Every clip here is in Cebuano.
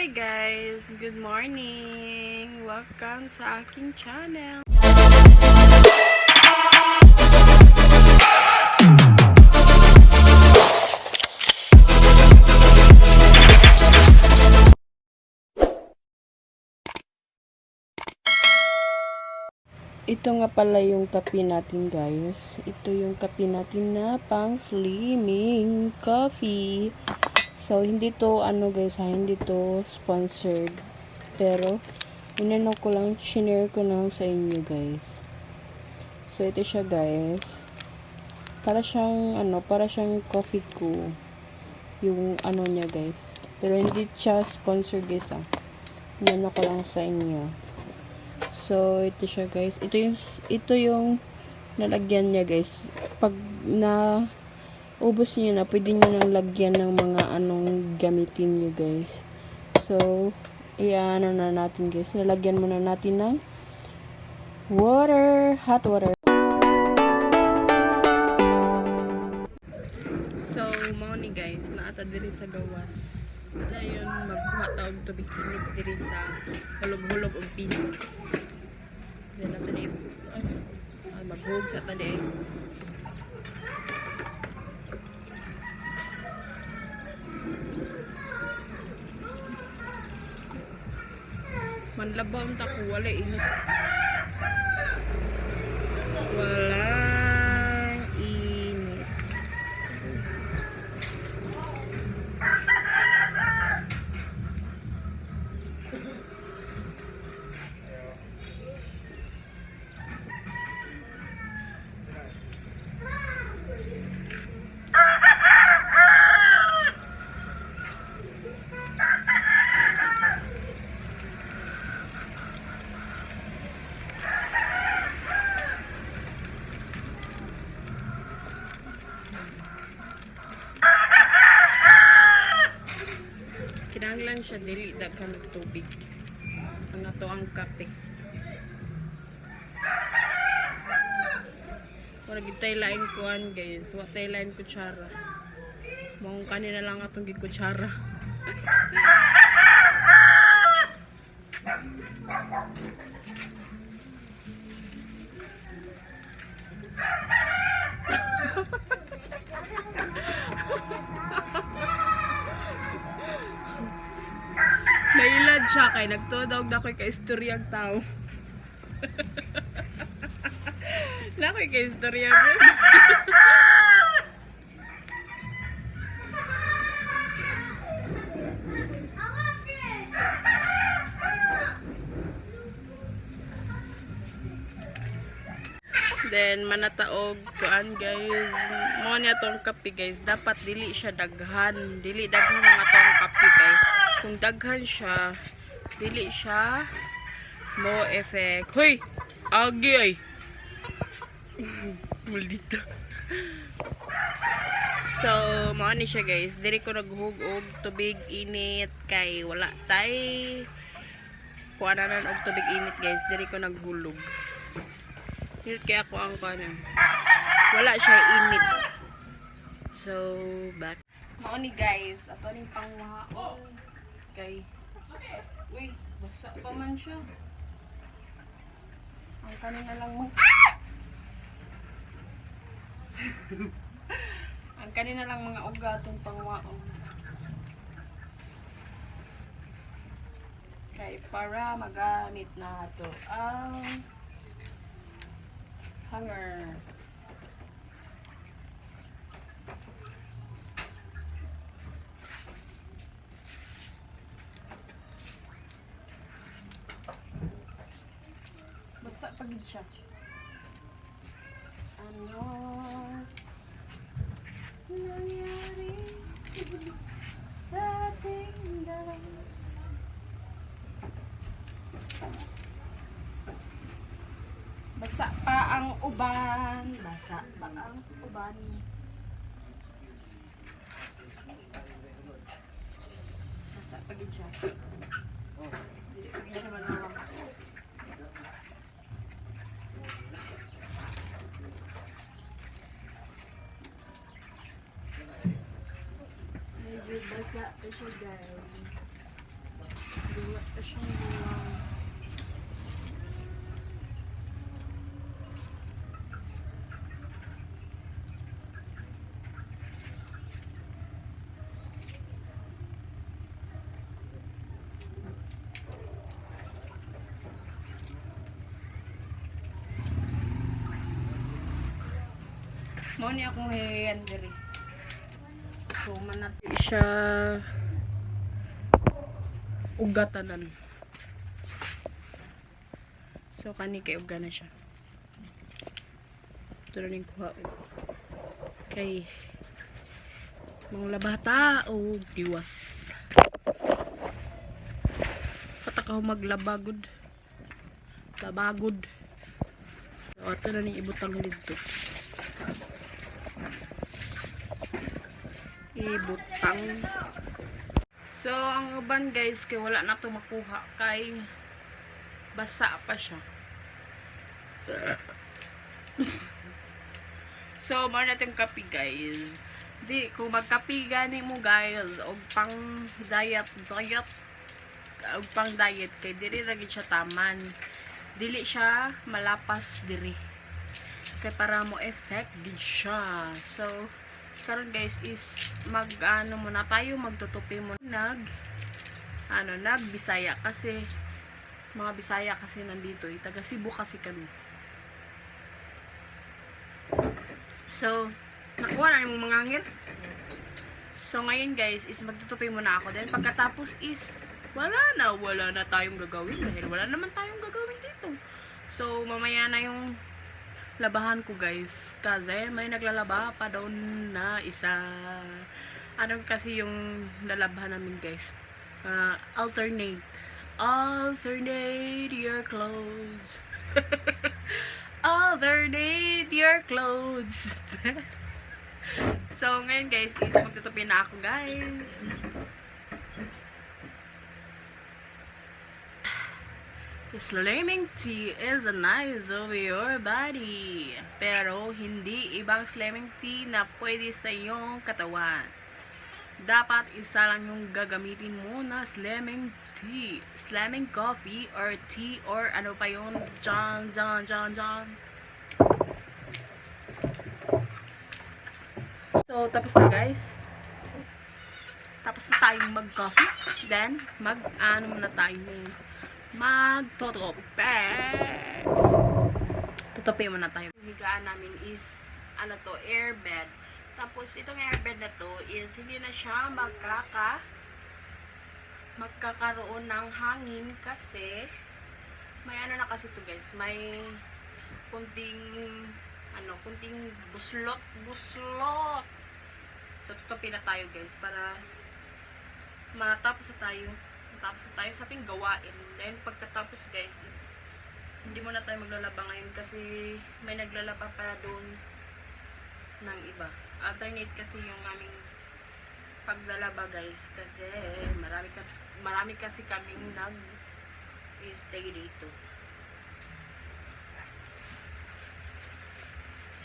Hi guys! Good morning! Welcome sa aking channel! Ito nga pala yung kape natin, guys. Ito yung kape natin na pang slimming coffee. So, hindi to ano guys ha, hindi to sponsored. Pero, inano ko lang, shinare ko lang sa inyo, guys. So, ito siya, guys. Para siyang, ano, para siyang coffee ko. Yung ano niya, guys. Pero hindi siya sponsored, guys, ah. Inano ko lang sa inyo. So, ito siya, guys. Ito yung nalagyan niya, guys. Pag na ubos niyo na, pwede niyo nang lagyan ng mga anong gamitin niyo, guys. So, iano na natin, guys. Lalagyan muna natin ng water, hot water. So, mao ni guys, naa ta diri sa gawas. Dayon magkuha ta og tubig init diri sa hulog-hulog og piso. Then nato ni ay, ay maghug sa ta di. Manlaba unta ko, wala init. Walang init. Kinahanglan siya dili daghan og tubig. Ang ato ang kape. Wala gid tay lain kuan, guys. Wa tay lain kutsara. Mao kanina lang atong gikutsara. Nailad siya kay nagtuo na ko'y kaistoryang tao. Na ko'y kaistorya bro. Then manata og kuan, guys. Mao ni atong kape, guys. Dapat dili siya daghan. Dili daghan ang atong kape kay kung daghan siya, dili siya mo effect. Hoy! Agi ay. Maldita. So, mao ni siya, guys. Diri ko naghug og tubig init kay wala tay kuananan og tubig init, guys. Diri ko naghulog. Init kaya ako ang kuan. Wala siya init. So, back. Mao ni guys, ato ning pangwaon. Kay uy, basa pa man siya. Ang kanina lang mo. Ah! Ang kanina lang mga uga atong pangwaon. Kay para magamit na to ang hanger. Basta pagid siya. Ano nangyari sa ating dalawa? Basa pa ang uban. Basa pa ang uban. Basa pa gid siya. Dili pa gid siya manawang. Medyo basa pa siya, guys. Wala pa siyang buwang. Mao ni akong hiyan diri. So manatili siya ugatanan. So kani kay uga na siya. Ito na ning kuha og kay mga labata o diwas. Patakaw maglabagod. Labagod. So, ato na ning ibutang dito. Ibutang. So, ang uban guys, kay wala na to makuha kay basa pa siya. So, mao na itong kape guys. Di, kung magkape gani mo guys, og pang diet, diet, og pang diet, kay diri ra gid siya taman. Dili siya malapas diri. Kay para mo effect gid siya. So, karon guys is mag ano muna tayo, magtutupi muna nag ano, nag Bisaya kasi mga Bisaya kasi nandito, eh, taga Cebu kasi kami. So, nakuha na yung mga hangin. So, ngayon guys, is magtutupi muna ako. Then, pagkatapos is, wala na tayong gagawin. Dahil wala naman tayong gagawin dito. So, mamaya na yung labahan ko guys. Kasi may naglalaba pa doon na isa. Ano kasi yung lalabhan namin guys? Ah, alternate. Alternate your clothes. Alternate your clothes. So, ngayon guys, is magtutupi na ako guys. The slimming tea is nice over your body. Pero, hindi ibang slimming tea na pwede sa iyong katawan. Dapat isa lang yung gagamitin mo na slimming tea. Slimming coffee or tea or ano pa yun. Jan, jan, jan, jan. So, tapos na guys. Tapos na tayong mag-coffee. Then, mag-ano muna tayo. Magtotope. Tutope muna tayo. Yung higaan namin is, ano to, airbed. Tapos, itong airbed na to is, hindi na siya magkakaroon ng hangin kasi, may ano na kasi to guys, may kunting, ano, kunting buslot, buslot. So, tutupi na tayo guys para matapos na tayo. Matapos na tayo sa ating gawain. Then, pagkatapos guys is, hindi muna tayo maglalaba ngayon kasi may naglalaba pa doon ng iba. Alternate kasi yung aming paglalaba guys kasi marami kasi kaming nag stay dito.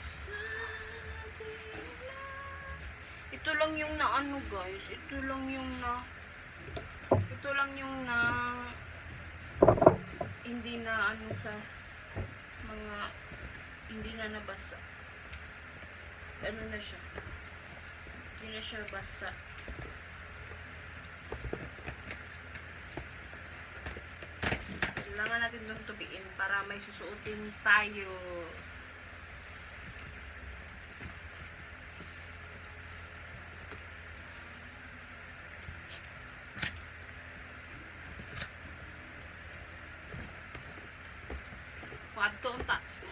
Sabi na. Ito lang yung na ano guys. Ito lang yung na hindi na ano sa mga hindi na nabasa. Ano na siya? Hindi na siya basa. Kailangan natin itong tubiin para may susuotin tayo.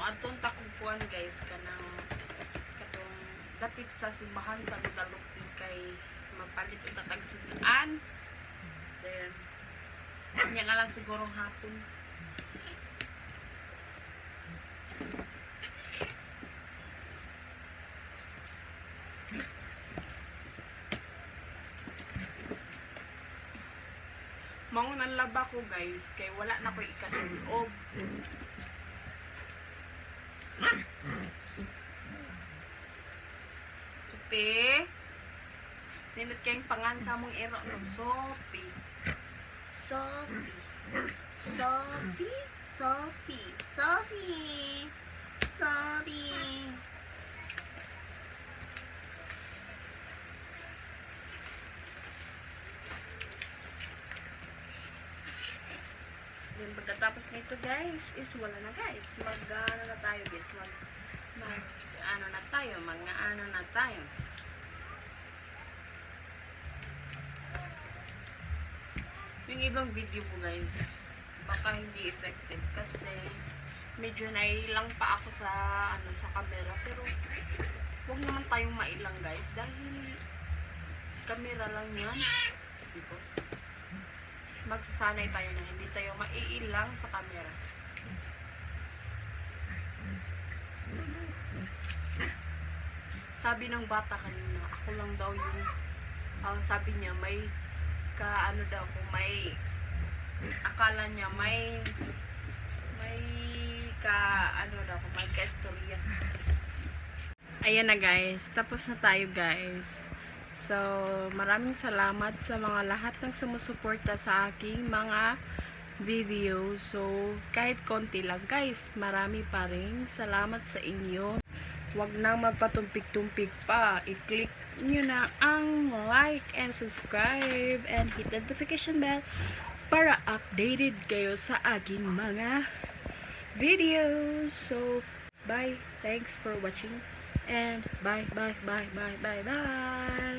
Muadto unta kog kuan guys kanang katong dapit sa simbahan sa Guadalupe kay magpalit unta tag sudan. Then nya na lang siguro hapon. Mangunan laba ko guys kay wala na ko'y ikasulob. Sope. Nindot kayong pangan sa mong ero no. Sope. Sophie. Sophie, Sophie, Sophie, Sophie. Then pagkatapos nito, guys, is wala na, guys. Mag ano na tayo, guys, mag ano na tayo, mag ano na tayo. Yung ibang video ko, guys, baka hindi effective kasi medyo nailang pa ako sa ano, sa camera, pero wag naman tayong mailang, guys, dahil camera lang 'yan. Diba? Magsasanay tayo na hindi tayo maiilang sa camera. Sabi ng bata kanina, ako lang daw yung, sabi niya, may ka ano daw ako, may akala niya may ka ano daw ako, may ka-istorya. Ayan na, guys, tapos na tayo, guys. So, maraming salamat sa mga lahat ng sumusuporta sa aking mga video. So, kahit konti lang, guys, marami pa rin. Salamat sa inyo. Huwag nang magpatumpik-tumpik pa. I-click nyo na ang like and subscribe and hit the notification bell para updated kayo sa aking mga videos. So, bye. Thanks for watching. And bye, bye, bye, bye, bye, bye.